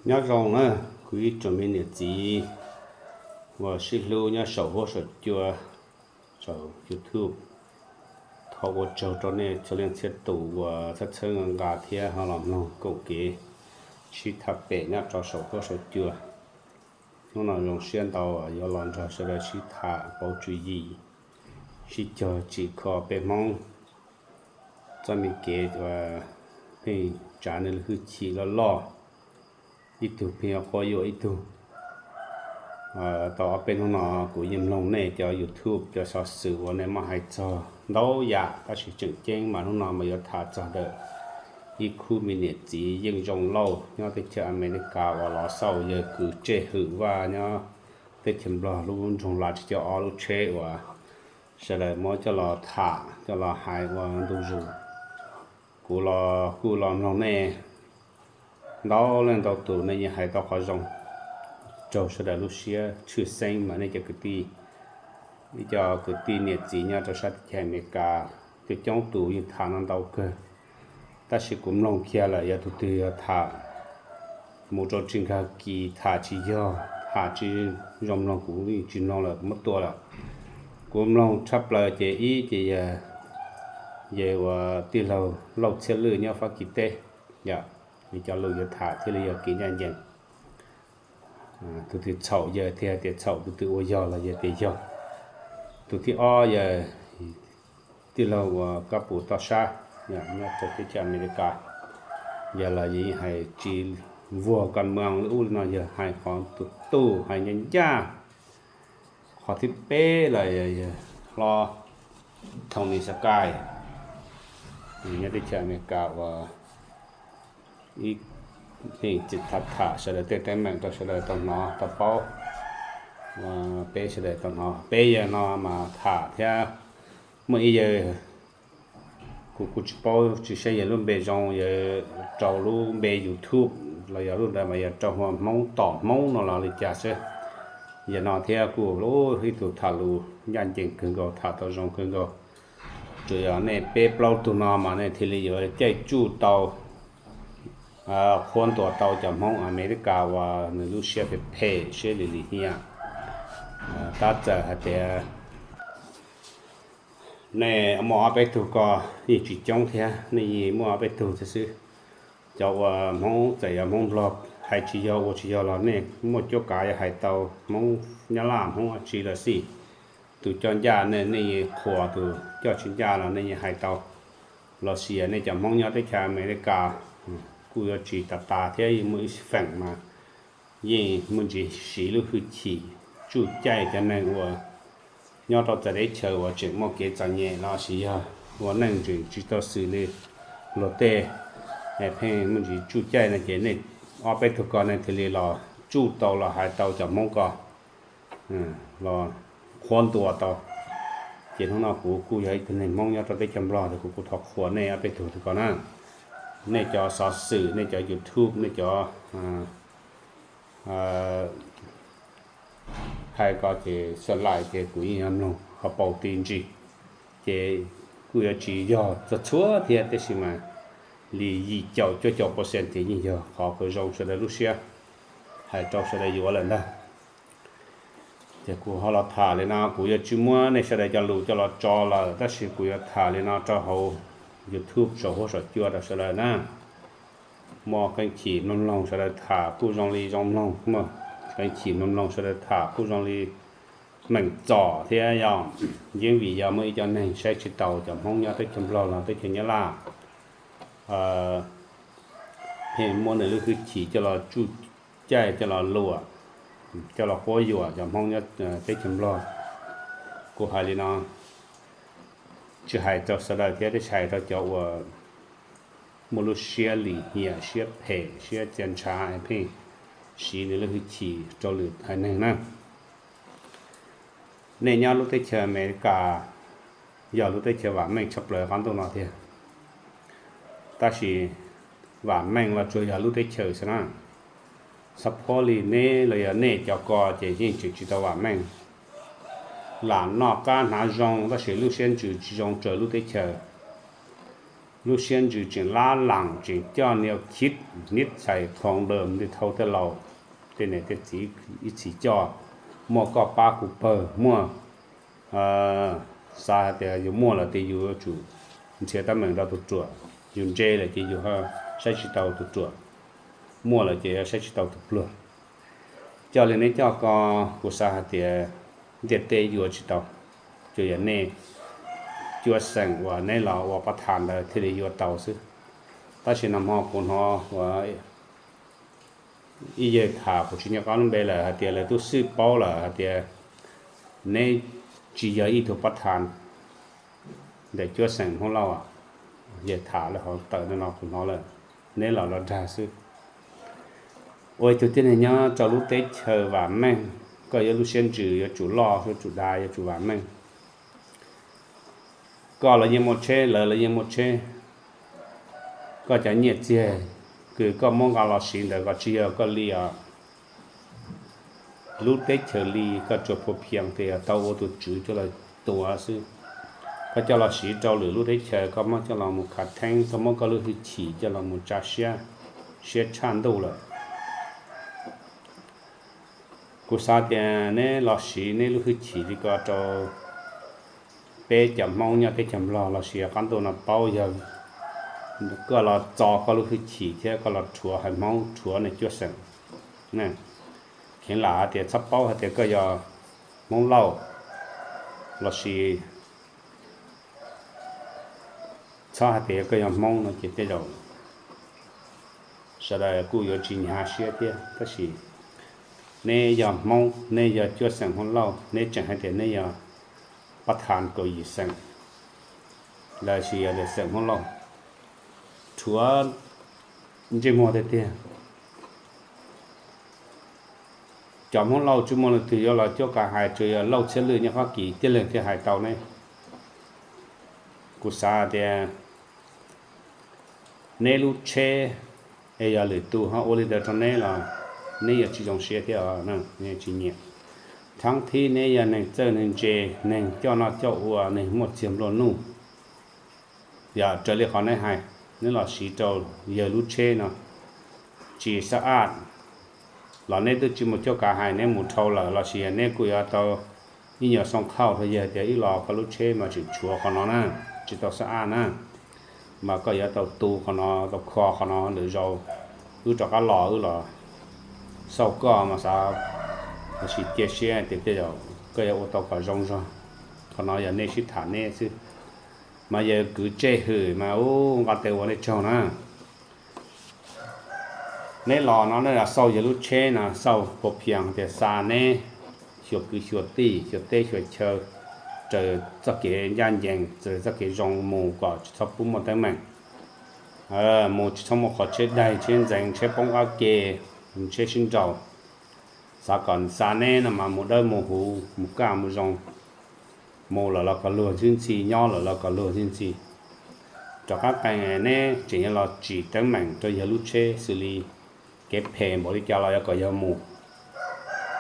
Nyob zoo na, kuv ib tsoom me niam txiv uas sib hlub nyob saum huab saum cua, saum YouTube. Thov ua tsaug rau nej txhua leej txhia tus uas txhawb txhawb nqa nqa thiab ho los mloog koom kev sib tham pem nyob rau saum huab saum cua. Hnub no zoo siab ntau yuav los nrog sawv daws sib tham pauv tswv yim, sib cog tsim kho peb Hmoob txoj me kev uas pheej tsav nws lub hwj chim loj loj, ib tug pheej yuav quab yuam ib tug. Tau ob peb hnub no kuv yeej mloog nej cov YouTube cov xov xwm uas nej muab hais txog ntau yam, tab sis tseem ceeb mas hnub no mas yuav tham txog ntawm ib khub me niam txiv Yeej Zoo Lauj nyob teb chaws Amelikas uas los xauj yawg kwv Tsej Hwm Vaj nyob teb chaws Nplog lub nroog Lav Tsib Caug Ob lub tsheb uas sawv daws muab coj los tham coj los hais ua ntu zus. Kuv los kuj los mloog nej ntau leej ntau tus nej yeej hais tau qhov zoo raug sawv daws lub siab tshwj xeeb mas nej cov kwv tij, ib co kwv tij niam txiv nyob rau sab teb chaws Amelikas coob coob tus yeej tham no ntau kawg. Tab sis kuv mloog kiag lawm yog tus twg yog tham mus rau tsis nkag kis, tham tsis yog, tham tsis zoo mloog kuv yeej tsis mloog lawm, kuv muab tua lawm. Kuv mloog tshaj plaws ces ib ces yog yawg uas tij laug Lauj Txhiaj Lwj nyob Fab Kis teb, yog nws cov lus yuav tham thiaj li yog kev ncaj ncees. Tus twg txhaum yawg thiaj tias txhaum, tus twg ua yog los yawg tias yog. Tus thib ob yog tij laug uas Kab Pus Toj Sab nyob rau teb chaws Amelikas, yog los yeej hais tsis vuag kas mas li ub li no, yog hais qhov tus tuj hais ncaj ncaj. Qhov thib peb los yog hlob Tony Sky nyob teb chaws Amelikas uas ib txhij tham tham sawv daws tej teeb meem rau sawv daws tau hnov tau paub. Peb sawv daws tau hnov, peb yawg no mas tham thiab muaj ib yawg kuv kuj tsis paub tsis saib yawg lub npe zoo, yawg rau lub npe YouTube los yog lub ntawd mas yog rau hu ua Hmoob Tom Hmoob no los li cas xwb. Yawg no thiab kuj lub ib tug tham lus ncaj ncees kawg nkaus, tham tau zoo kawg nkaus. Tsuas yog nej peb plaub tug no mas nej thiaj li yuav caij tsuj tau, qhuab ntuas tau cov Hmoob Amelikas uas nws lub siab phem phem siab lim lim hiam. Tab txawm hais tias nej muaj ob peb tug ko yeej tsis coob thiab, nej yeej muaj ob peb tug thiab xwb. Cov uas Hmoob txawm yog Hmoob Nplog hais tsis yog ua tsis yog los nej muaj cuab kav yuav hais tau Hmoob Nyab Laj Hmoob dab tsi los xij, tus coj ncaj nej yeej qhuas, tus coj tsis ncaj los nej yeej hais tau. Los sis yog nej cov Hmoob nyob teb chaws Amelikas kuj yuav tsis tas tas thiab, yeej muaj ib feem mas yeej muaj ntsis siv lub hwj chim tsuj caij cov neeg uas nyob rau txawv teb chaws uas tseem muaj kev txom nyem los sis yog ua neej tseem tsis tau xws li luag tej, pheej muaj ntsis tsuj caij no ces nej ob peb tug ko nej thiaj li los tsuj tau los hais tau cov Hmoob ko los qhuab ntuas tau. Ces hnub no kuv kuj yog ib tug neeg Hmoob nyob rau teb chaws Nplog, kuv kuj thov qhuas nej ob peb tug ko na. Nej cov xov xwm, nej cov YouTube, nej cov hais ko ces xav lais ces kuv yeej yuav mloog ho paus ti ntsis. Ces kuj yuav tsis yog txog txhua thiab, tiam sis mas li yim caum cuaj caum percent ces yeej yog qhov kom zoo sawv daws lub siab, hais rau sawv daws yuav lawm ntag. Ces kuv ho los tham li no, kuv yuav tsis muab nej sawv daws cov lus coj los tso lawm, tab sis kuv yuav tham li no rau hauv YouTube saum huab saum cua rau sawv daws na. Muaj qee chim mloog mloog sawv daws tham kuj zoo li zoo mloog, muaj qee chim mloog mloog sawv daws tham kuj zoo li meem txom thiab yog, yeej vim yog muaj ib co neeg saib tsis taus cov Hmoob nyob teb chaws Nplog los teb chaws Nyab Laj, pheej muab nws lub hwj chim coj los tsuj caij, coj los luam, coj los quab yuam cov Hmoob nyob teb chaws Nplog. Kuv hais li no tsis hais rau sawv daws thiab, tab sis hais rau cov uas muaj lub siab lim hiam, siab phem, siab txia ntshav, pheej siv nws lub hwj chim rau lwm haiv neeg na. Nej nyob lub teb chaws Amelikas yog lub teb chaws vam meej tshaj plaws qab ntuj no thiab, tab sis vam meej los tsuas yog lub teb chaws xwb na. Xav phob li neb los yog nej cov ko ces yeej tseem tsis tau vam meej. Lam noj qab hnav zoo tab sis lub siab ntsws tsis zoo raws lub teb chaws. lub siab ntsws tseem lab laam tseem coj nij khiv nij txhais khoov daws li thau tej laus tej niam tej txiv ib txhis coj, muaj koj pab kuv pawg muaj, xav hais tias yus muaj lawm ces yus yuav tsum nrhiav teeb meem rau tus ruam, yus ntse lawm ces yus saib tsis tau tus ruam, muaj lawm ces saib tsis tau tus pluag. Coj li neb coj ko, kuv xav hais tias ntiaj teb yuav tsis tau, tsuas yog nej cuab xeem uas neb los ua pab thas ntawd thiaj li yuav tau xwb. Tab sis nag hmo kuv hnov uas ib yawg tham, kuv tsis nco qab lub npe lawm, hais tias lawv twb xwb paub lawm hais tias neb tsis yog ib tug pab thas ntawm cuab xeem Hmoob Lauj. Yawg tham lawm hauv tawm no kuv hnov lawm, neb los los dag xwb. Ua ib tug tib neeg nyob rau lub teb chaws vam meej, koj yuav lub siab ntsws yuav tsum loj, yuav tsum dav, yuav tsum vam meej. Koj los yeej muaj tsheb, lawv los yeej muaj tsheb. Koj cov nyiaj txiag kws koj muab nqa los siv ntawd kom tsis yog koj li os. Lub teb chaws li koj tsuas phuv phiam tias tau ua tus tswv coj los tua xwb. Koj coj los siv rau lwm lub teb chaws, koj muab coj los mus khav theeb, koj muab koj lub hwj chim coj los mus tsa siab, siab tshaj ntuj lawm. Kuv xav tias neb los siv neb lub hwj chim li ko rau peb cov Hmoob nyob teb chaws Nplog los sis qab ntuj no paub, yog koj los txo koj lub hwj chim thiab koj los rhuav haiv Hmoob, rhuav nej cuab xeem. Kheev lam hais tias txhob paub hais tias koj yog Hmoob Lauj, los sis txhob hais tias koj yog Hmoob no ces tej zaum sawv daws kuj yuav tsis hnyav siab thiab. Tab sis neb yog Hmoob, neb yog cuab xeem Hmoob Lauj, neb tseem hais tias neb yog pab thas kaum yim xeem los sis yog xeem Hmoob Lauj, rhuav ntsej muag tiag tiag. Cov Hmoob Lauj tsis muaj leej twg yuav los cuab kav hais, tsuas yog Lauj Txhiaj Lwj nyob Fab Kis tib leeg thiaj hais tau neb. Kuv xav tias neb lub tsheb es yog lwm tus ho ua li ntawd rau neb los neb yuav tsis zoo siab thiab, tsis nyiam. Thaab thib neb yog neeg txawj neeg ntse, neeg coj noj coj ua, neeg muaj txiag nplua nuj. Yog raws li qhov neb hais, neb los siv rau yawg lub tsheb no tsis xab aj los neb twb tsis mus cuab kav hais, neb mus dhau lawm los sis neb kuj yuav tau ib nyuag xoo khauj rau yawg tias wb los koj lub tsheb mas tseem tshuav qhov no na, tsis tau xab aj na, mas koj yuav tau tu qhov no, tau kho qhov no lwm zaus wb rov qab los wb los xauj koj mas xav, los sis cia siab tias tej zaum koj yuav ua tau kom zoo zog. Qhov no yog nej sib tham neb xwb, mas yawg kwv tsej hwm mas ub nqa tes ua nej tsaug na. Neb los no nej los xauj yawg lub tsheb no, xauj pua phias tias xa neb xyuas kwv xyuas tij, xyuas teb xyuas chaw, raws txoj kev ncaj ncees, raws txoj kev zoo mus kom tsis txhob pub muaj teeb meem, mus tsis txhob muaj qhov tsheb daig, tsheb ntxeev, tsheb poob qab ke, tsheb sib nraus. Xav kom xa neb no mas mus dawb mus huv, mus kaj mus zoo, mus lawm los kom luag ntxhi ntxhi, nyob lawm los kom luag ntxhi ntxhi. Rov qab qee neb tseem yuav los tsim teeb meem rau yawg lub tsheb xws li kev phem npaum li cas los yuav kom yawg mus,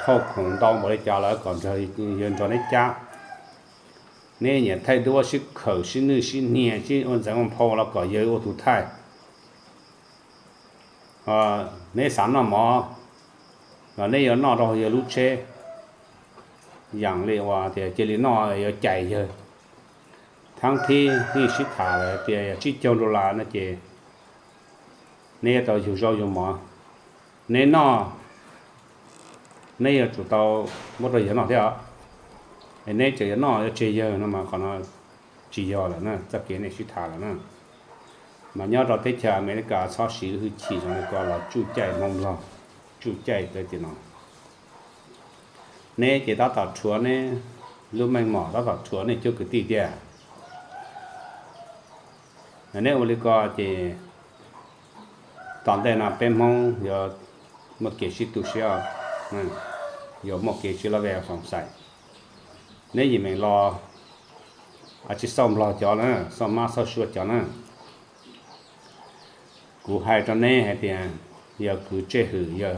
thauj khoom ntau npaum li cas los yuav kom yawg nrog neb cab. Neb nyiam thaij duab sib khawm sib nwj sib hnia sib ua ntxeev ua nphau los kom yawg ua tus thaij. Neb xav noj mov los neb yuav noj rau yawg lub tsheb, yaam li uas tias cia li noj yuav cais yawg. Thaab thib yeej sib tham lawm tias yog tsib caug dollar no ces neb yuav tau yug zaub yug mov. Neb noj, neb yuav tsum tau muab rau yawg noj thiab os. Es neb tseem yuav noj yuav tseg yawg no mas qhov no tsis yog lawm na, txoj kev nej sib tham lawm na. Mas nyob rau teb chaws Amelikas txhob siv lub hwj chim zoo li ko los tsuj caij Hmoob Nplog, tsuj caij tawv tim no. Neb ces tab tom rhuav neb lub meej mom, tab tom rhuav nej cuab kwv tij tiag. Neb ua li ko ces tom ntej no peb Hmoob yuav muaj kev sib tu siab, yuav muaj kev sib laj vej xoom xais. Neb yim meem los tsis xauj Nplog cov na, xauj mab xauj suab cov na. Kuv hais rau neb hais tias yog kwv tsej hwm, yog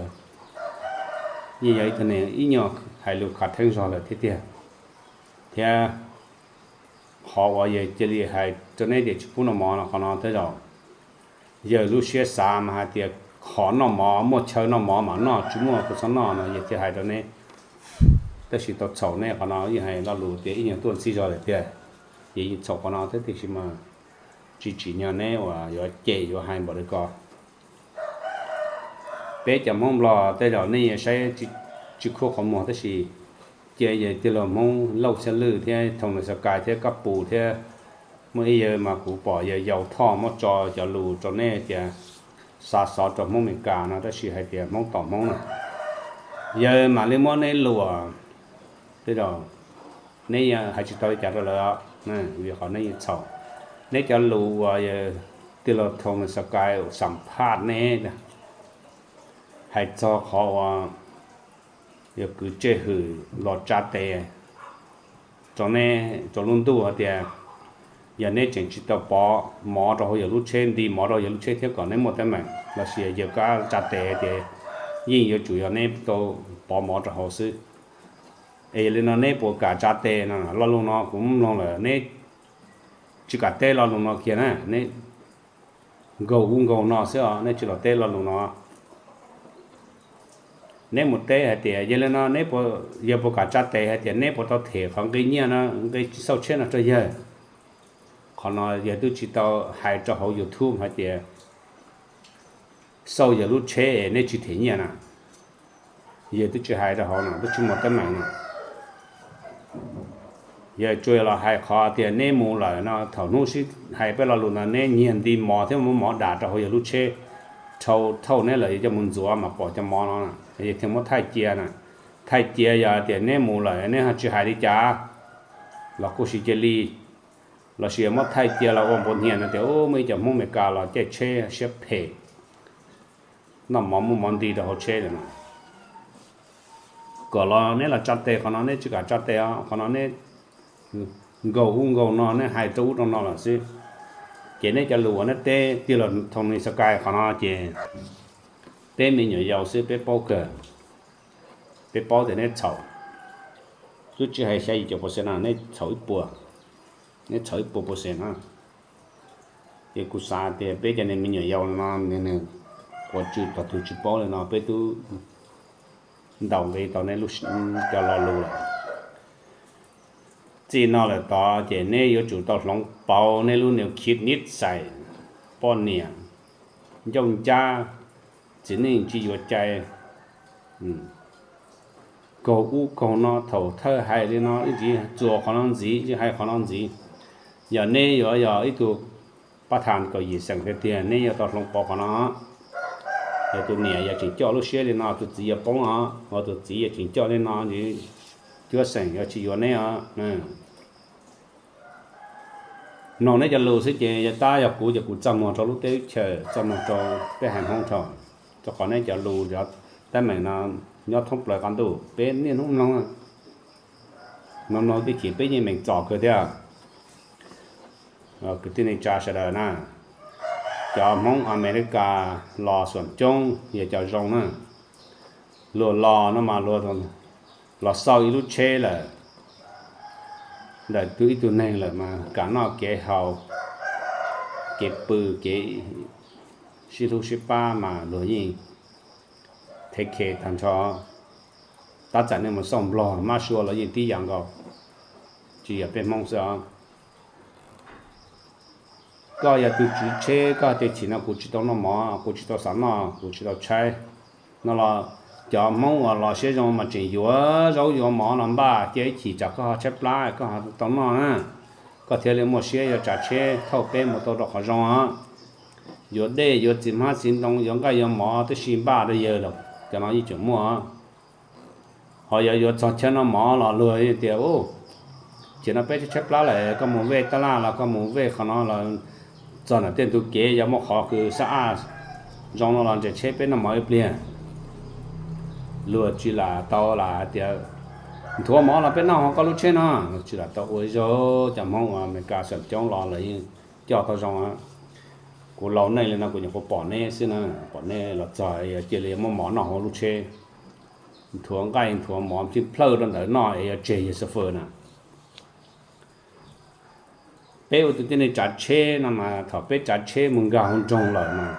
yeej yog ib tug neeg ib nyuag hais lus khav theeb zog lawm thiab tiag, thiab qhov uas yawg cia li hais rau neb tias tsis pub noj mov no, qhov no tej zaum yawg lub siab xav mas hais tias qhov noj mov muaj chaw noj mov mas noj, tsis muaj kuj txhob noj no, yawg thiaj hais rau neb. Tab sis tau txhaum neb qhov no, yeej hais lo lus tias ib nyuag tuaj ntxhib zog lawm tiag. Ces yeej txhaum qhov no thiab, tiam sis mas tsis tsim nyog neb uas yuav cem yuav hais npaum li ko. Peb cov Hmoob Nplog tej zaum nej yuav saib tsis khuj qhov muag, tab sis cia yawg tij laug Hmoob Lauj Xyooj Lwj thiab Thoo Nws Xas Kais thiab Kab Pus thiab muaj ib yawg mas kuv pom yawg Yau Thoj muab tso cov lus rau neb tias xa xov rau Hmoob Amelikas no, tab sis hais tias Hmoob tom Hmoob na, yawg mam li muab neb luam. Tej zaum neb hais tsis tau li cas rau lawv, vim qhov neb yeej txhaum. Neb cov lus uas yawg tij laug Thoo Nws Xas Kais xam phaj neb hais txog qhov uas yog kwv Tsej Hwm los tsa tes rau neb rau lub ntuj hais tias yog neb tseem tsis tau pov mov rau hauv yawg lub tsheb, nti mov rau yawg lub tsheb thiab kom neb muaj teeb meem, los sis yawg kab tsa tes hais tias yeej yuav tsum yog neb tau pov mov rau hauv xwb. Es yog li no neb puas kam tsa tes no? Lo lus no kuv mloog lawm, neb tsis kam teb lo lus no kiag na, neb nkaug ub nkaug no xwb os, neb tsis los teb lo lus no. Neb mus teb hais tias yog li no neb puas, yawg puas kam tsa tes hais tias neb puas tau them qhov nqi nyiaj no, nqi xauj tsheb no rau yawg? Qhov no yawg twb tsis tau hais rau hauv YouTube hais tias xauj yawg lub tsheb es neb tsis them nyiaj na. Yawg twb tsis hais rau hauv no, twb tsis muaj teeb meem no. Yawg tsuas los hais qhov tias neb mus lawm no, thaum hnub sib hais peb lo lus no neb nyiag nti mov thiab muab mov dam rau hauv yawg lub tsheb, dhau thauj neb lawm yawg coj mus ntxuav mas pom cov mov no, yawg thiaj muab thaij cia na. Thaij cia yog tias neb mus lawm neb ho tsis hais li cas los kuj sis cia li, los sis muab thaij cia los ua npuav hniav no tias muaj ib cov Hmoob Amelikas los caij tsheb siab phem, noj mov muaj mov nti rau hauv tsheb lawm no. Kom los neb los tsa tes qhov no, neb tsis kam tsa tes os, qhov no neb nkaug ub nkaug no, neb hais rau ub rau no lawm xwb. Ces neb cov lus uas neb teb tij laug Thoo Nws Xas Kais qhov no ces peb me nyuam yaus xwb peb paub kawg, peb paub tias neb txhaum. Twb tsis hais xya yim caum percent no, neb txhaum ib puas, neb txhaum ib puas percent na. Ces kuv xav tias peb cov niag me nyuam yaus no, quas tsw tog twg tsis paub li no, peb twb ntaus nqi tau neb cov lo lus lawm. Txij no lawm tod ces neb yuav tsum tau hloov pauv neb lub niag khib nib xais, poj niam ncauj ncab, txiv neej tsis yuav cai, kaug ub kaug no, thaum thawj hais li no ib ntsis txuas qhov no ntxiv, ib ntsis hais qhov no ntxiv. Yog neb yuav yog ib tug pab tham kaum yim xeem tiag tiag neb yuav tau hloov pauv qhov no. Yog tus niam yog tseem coj lub siab li no tus txiv yuav poob os, ho tus txiv yog tseem coj li no cuab xeem yuav tsis yuav neb os. Mloog neb cov lus xwb ces yog tab yog kuv ces kuv txaj muag rau lub teb lub chaws, txaj muag rau peb haiv Hmoob dhau, rau qhov neb cov lus yog teeb meem no nyob thoob plaws qab ntuj peb niaj hnub mloog. Mloog mloog tib chim peb yeej meem txom kawg thiab. Kwv tij neej tsa sawv daws na, cov Hmoob Amelikas los xuam coob yog cov zoo na. Luag los no mas luag los xauj ib lub tsheb lawm, ntawm tus ib tug neeg lawm mas kam noj kev haus, kev pw, kev sib hlub sib pab mas luag yeej thev khe tag nrho. Tab txawm nej mus xauj Nplog Mab Suav los yeej tib yam nkaus, tsis yog peb Hmoob xwb os. Koj yog tus tswv tsheb koj tias chim no kuv tsis tau noj mov, kuv tsis tau xav noj, kuv tsis tau tshaib no los cov Hmoob uas los siab zoo mas tseem yuav zaub yuav mov los npaj cia ib chim tsam koj ho tshaib plab koj ho tau noj na. Koj thiaj li muaj siab yuav tsav tsheb thauj peb mus tau rau qhov zoo os. Yuav dej yuav txiv hmab txiv ntoo yuav nqaij yuav mov tib si npaj rau yawg los cov no yeej tseem muaj. Ho yog yuav txog chaw noj mov los luag tias, chim no peb tshaib tshaib plab lawm, koj mus vej tab laj los koj mus vej qhov no los txog nram tej ntug kev yog muaj qhov kws sab aj zoo no los nres tsheb peb noj mov ib pliag. Luag tsis lam tau lam hais tias nthuav mov los peb noj hauv koj lub tsheb no, tsis lam tau ua ib zaug. Cov Hmoob uas Amelikas xeem coob los lawv yeej coj tau zoo. Kuv laus neej li no kuv nyuam qhuav pom neb xwb na, pom neb los txog cia li muab mov noj hauv lub tsheb, nthuav nqaij nthuav mov tib plhawj rau ntawd noj es yuav tseg yawg xab fwj na. Peb ua tus tib neeg tsav tsheb no mas thaum peb tsav tsheb mus nkag hauv nroog lawm mas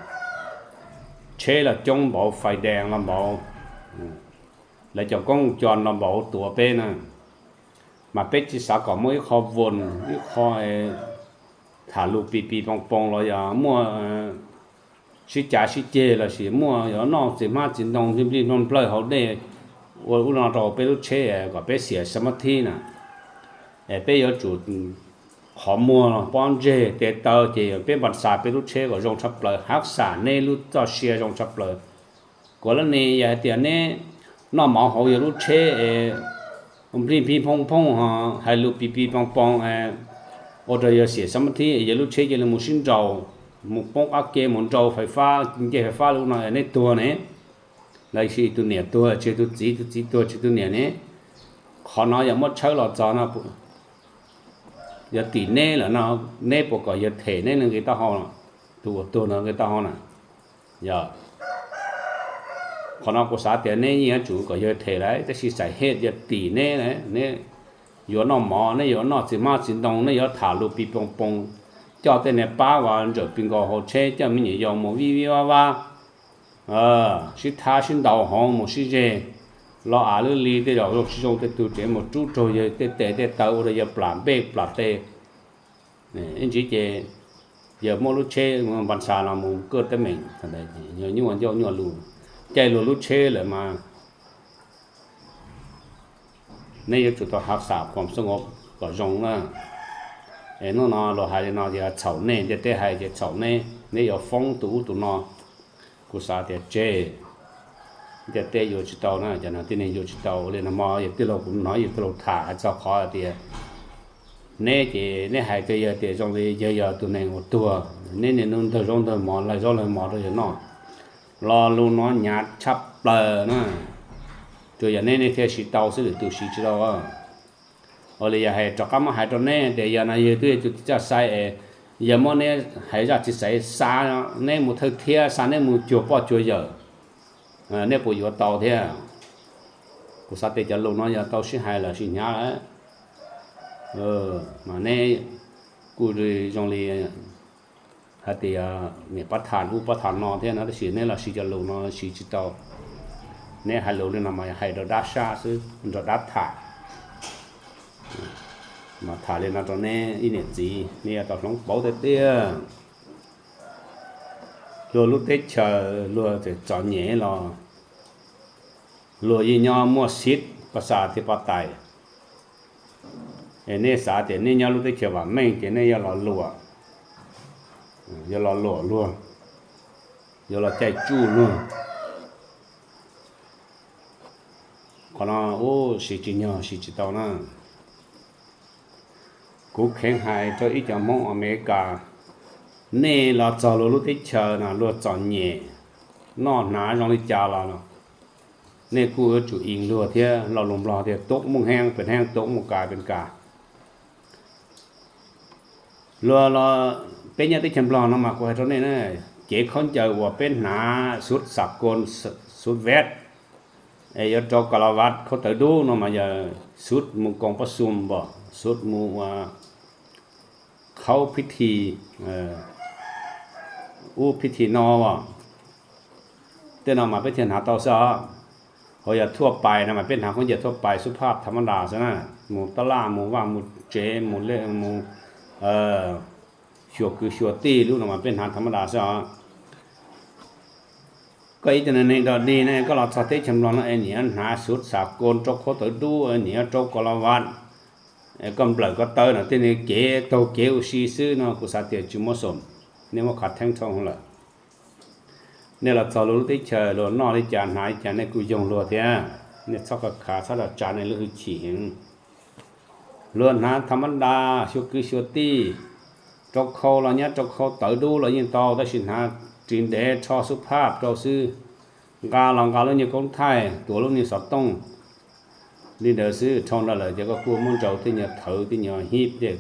tsheb los coob npaum, fais dees los npaum, lawv cov koob co los npaum tuav peb na. Mas peb tsis xav kom muaj ib qho voos, ib qho tham lus pis pis poos poos los yog muaj sib cav sib ceg los sis muaj yuav noj txiv hmab txiv ntoo nplij nplij nplawj nplawj hauv dej ua ub no rau peb lub tsheb kom peb xiam xab mab thib na. Es peb yuav tsum qhov muag pob ntseg tes taw ces peb npas xav peb lub tsheb kom zoo tshaj plaws, hab xam neb lub txoj sia zoo tshaj plaws. Kuv lab ne yog hais tias neb noj mov hauv yog lub tsheb es nplij nplij phooj phooj ho hais lus pis pis poos poos ua rau yog xiam xab mab thib, yog lub tsheb cia li mus sib nraus, mus poob qab ke, mus nrau fais fab, ncej fais fab li ub no neb tuag ne, los sis tus niam tuag tseg tus txiv, tus txiv tuag tseg tus niam ne. Qhov no yog muab tshawb los txog no yog tim neb lawm no, neb puas kom yawg them neb nqi taub hau, tus uas tuag no nqi taub hau na? Yog, qhov no kuv xav tias neb yeej yuav tsum kom yawg them lawm, tab sis xam hej yog tim neb, neb yuav noj mov, neb yuav noj txiv hmab txiv ntoo, neb yuav tham lus pis poos poos, coj tej niag pab uas ntsawm pis nkaus hauv tsheb, coj me nyuam yaus mus vij vij vab vab, sib thab sib ntaus hauv mus sib zeg, los av lwb li tej zaum zoo tsis zoo tej tug tsev mus rub raug yawg tej tes tej taw ua rau yawg plam npej plam tes. Ib ntsis ces yawg muab lub tsheb npas xav los mus kuaj teeb meem, nyuaj ncauj nyuaj lus, caij luag lub tsheb lawm mas neb yuav tsum tau hav xam kom xoo kom zoo na. Es hnub no luag hais li no ces txhaum nej, ntiaj teb hais ces txhaum neb, neb yuav foob tus ub tus no. Kuv xav tias tseg, ntiaj teb yuav tsis tau na, cov no tib neeg yuav tsis tau li no mog. Yog tij laug kuv hnov yog tij laug tham hais txog qhov hais tias neb ces neb hais tias yog tias zoo li yog, yog tus neeg uas tuag, neb niaj hnub ntawg zaub ntawg mov, laig zaub laig mov rau yawg noj, lo lus no hnyav tshaj plaws na. Tsuas yog neb, neb thiaj siv tau xwb, lwm tus siv tsis tau. Ua li yog hais rov qab muab hais rau neb tias yog no yog twb yog tus txiv txaj sai es yog muab neb hais zaj txiv xaiv xa neb mus thawj thiab xa neb mus cuag poj cuag yawm, neb puas yuav tau thiab? Kuv xav tias cov lus no yog tau sib hais lawm sib hnyav lawm, mas neb kuj zoo li hais tias niam pab tham ub pab tham no thiab no, tab sis neb los siv cov lus no siv tsis tau. Neb hais lus li no mas hais rau dab sab xwb, nrog dab tham. Mas tham li no rau neb ib niam txiv, neb yuav tau hloov pauv tiag tiag. Luag lub teb chaws luag txom nyem los luag yeej nyob muaj xiv pas xas thiab pov tais. Es neb xav tias neb nyob lub teb chaws vam meej ces neb yuav los luam, yuav los luam luag, yuav los caij tsuj luag. Qhov no ub, siv tsis nyog siv tsis tau na. Kuv kheev hais rau ib cov Hmoob Amelikas, nej los txog luag lub teb chaws no luag txom nyem, noj hnav zoo li cas los nej kuj yuav tsum ib luag thiab. Lo lus Nplog tias tub muaj heeb pes heeb, tub muaj kas pes kas. Luag los, peb nyob teb chaws Nplog no mas kuv hais rau nej na, cev khaub ncaws uas peb hnav sut xav koos, sut veb, es yuav rau kos las vas khaub tawv dub no mas yog sut mus koom pab xum npom, sut mus ua khaub phib thi, ub phib thi no as. Tej no mas peb thiaj hnav tau xwb os. Ho yog thuaj pais no mas peb hnav khaub ncaws thuaj pais xub phaj tham mab das xwb na, mus tab laj mus vaj mus tsev mus lej mus xyuas kwv xyuas tij lub no mas peb hnav tham mab das xwb os. Koj ib tug neeg dog dig ne, koj los txog teb chaws Nplog no es nim hnav sut xav koos rau khaub tawv dub, nim rau kos las vas, koj nplawm koj taw no tej niag kev taug kev ua si xwb no kuv xav tias tsis muaj xoom, nej muab khav theeb thoob lawm. Nej los txog luag lub teb chaws luag noj li cas hnav li cas nej kuj yoog luag thiab. Nej txhob khav khav txhob rau tsav nej lub hwj chim heev. Luag hnav tham mab das xyuas kwv xyuas tij, rau khau los nyab rau khau tawv dub los yeej tau, tab sis hnav ris ntev rho xub phaj rau xwb. Nqa los nqa lub nyuag koob thaij, tuav lub nyuag xov tooj. Li ntawd xwb, dhau ntawd lawm ces koj kuj muab ntsaus tej nyuag thawv tej nyuag hib tej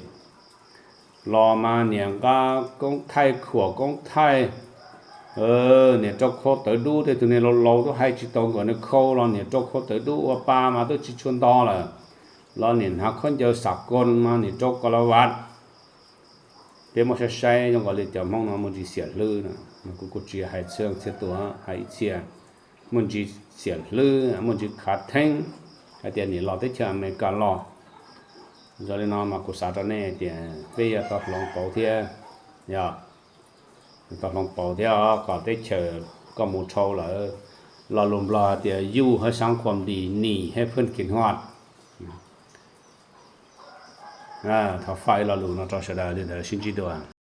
los mas niam nqa koob thaij khuam koob thaij, niam rau khau tawv dub, tej tug niag laus laus twb hais tsis tau nkawd niag khau los niam rau khau tawv dub ua pa mas twb tsis tshua nto lawm, los niam hnav khaub ncaws xav koos mas niam rau kos las vas. Peb muab saib saib zoo nkaus li cov Hmoob no muaj ntsis xiam hlwb no, kuv kuj tsis hais txhua txhia tus, hais ib txhia muaj ntsis xiam hlwb, muaj ntsis khav theeb hais tias nim los teb chaws Amelikas los. Yog li no mas kuv xav rau nej tias peb yuav tau hloov pauv thiab, yog tau hloov pauv thiab os, kom teb chaws koj mus dhau lawm. Lo lus Nplog tias อยู่ให้สร้างความดี หนีให้เพื่อนกินฮอด. Thov faj ib lo lus no rau sawv daws li ntawd, sib ntsib dua.